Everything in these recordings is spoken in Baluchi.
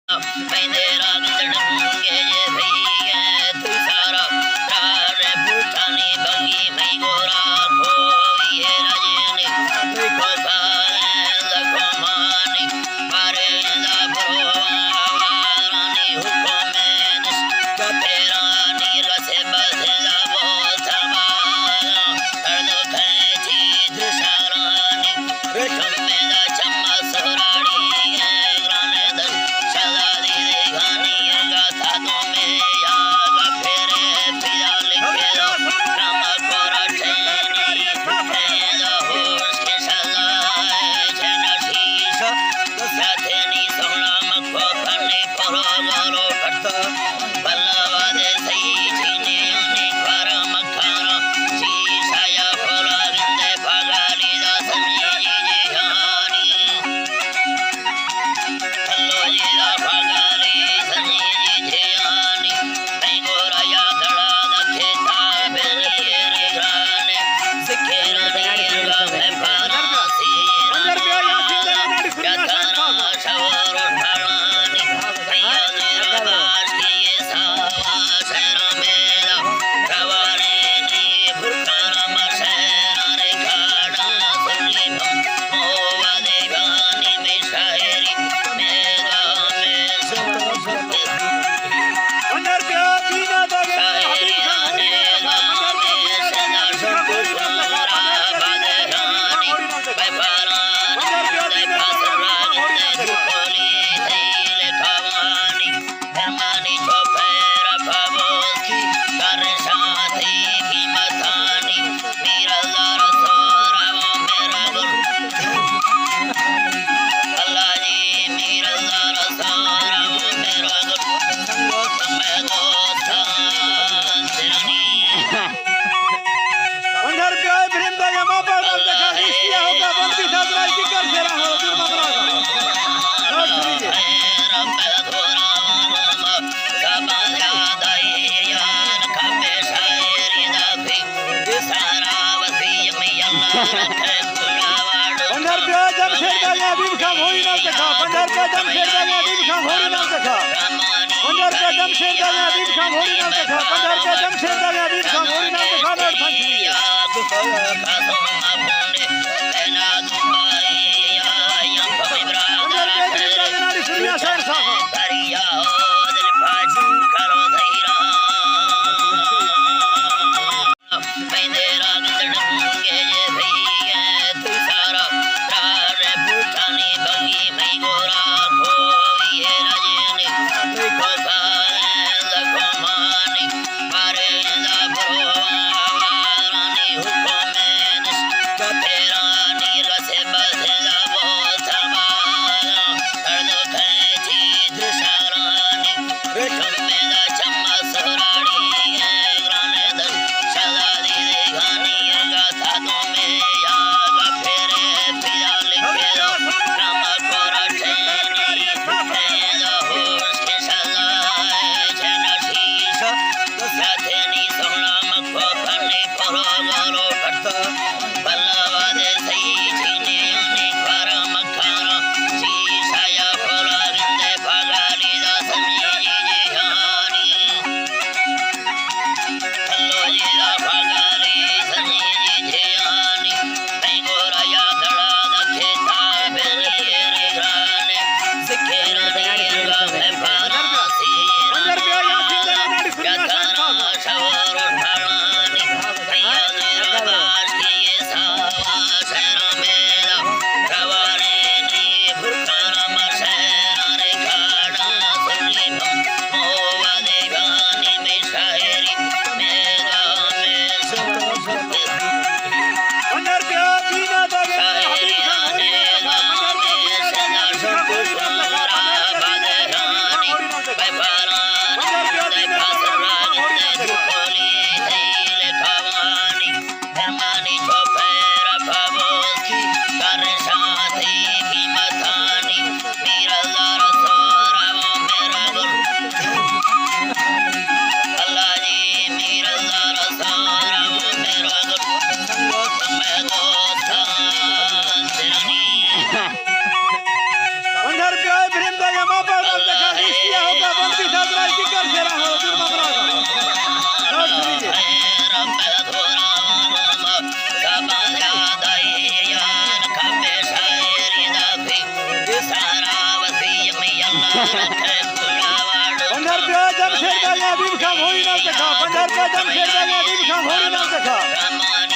مئے دیرا گندڑنگے یہ بھئی ہے، تو سارا راج پوتانی بنگی مئے گورا کوئی ہے راجے نے، تو کو پالے لکھو مانی، پارے دا برو آوارانی حکم ہے نس، تو تیرانی رسے بسے دا بہت مالا، تردو کھے چیز سارانی، رشم میں دا چما سہراڑی ہے، گرانے دن شہزادی دیگانی گاتا تو میں یاد پھیرے پیا لکھے دو، رام کو رٹھے نی پھیرے دو، ہوش کے سزائے جن شیشہ، ساتھے نی سونا مکو کھنے پرو گورو کرتا۔ بلوا دے سہی چینے یعنی کھارا مکھارا، چی سایا پھولا گندے پاگالی دا سمجھی جی جہانی۔ کلو جی دا پاگالی سمجھی جی جہانی۔ میں گورا یا دڑا دا کھیتا بینی رے گرانے۔ سکھے رانی دا میں پارا سی رانی۔ یا تھانا شور پھڑانی۔ درمانی چوپیر پبوسکی، کرشاتی قیمتانی، میر اللہ رسول میرا گل۔ اللہ جی، میر اللہ رسول میرا گل۔ سنگت میں دوستان سرانی۔ پنجاہ روپیہ ہے، بریم دا یا ما پر بند دکھا، ریشیا ہوگا، بند بھی تھا، درائی کی کر دے رہا ہو، دور ممرا کا۔ لوٹ سنیے۔ پنجاہ روپیہ جمشید دا یا حبیب خان ہوئی نہ دکھا، پنجاہ روپیہ جمشید دا یا حبیب خان ہوئی نہ دکھا۔ پنجاہ روپیہ جمشید دا یا حبیب خان ہوئی نہ دکھا، پنجاہ روپیہ جمشید دا یا حبیب خان ہوئی نہ دکھا، نوٹ پنچ روپیہ۔ پنجاہ روپیہ جمشید داغیں حبیب خان گھوڑی نال تکا، پنجاہ روپیہ جمشید داغیں حبیب خان گھوڑی نال تکا،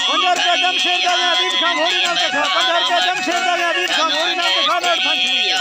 پنجاہ روپیہ جمشید داغیں حبیب خان گھوڑی نال تکا، پنجاہ روپیہ جمشید داغیں حبیب خان گھوڑی نال تکا، نوٹ پنچ روپیہ۔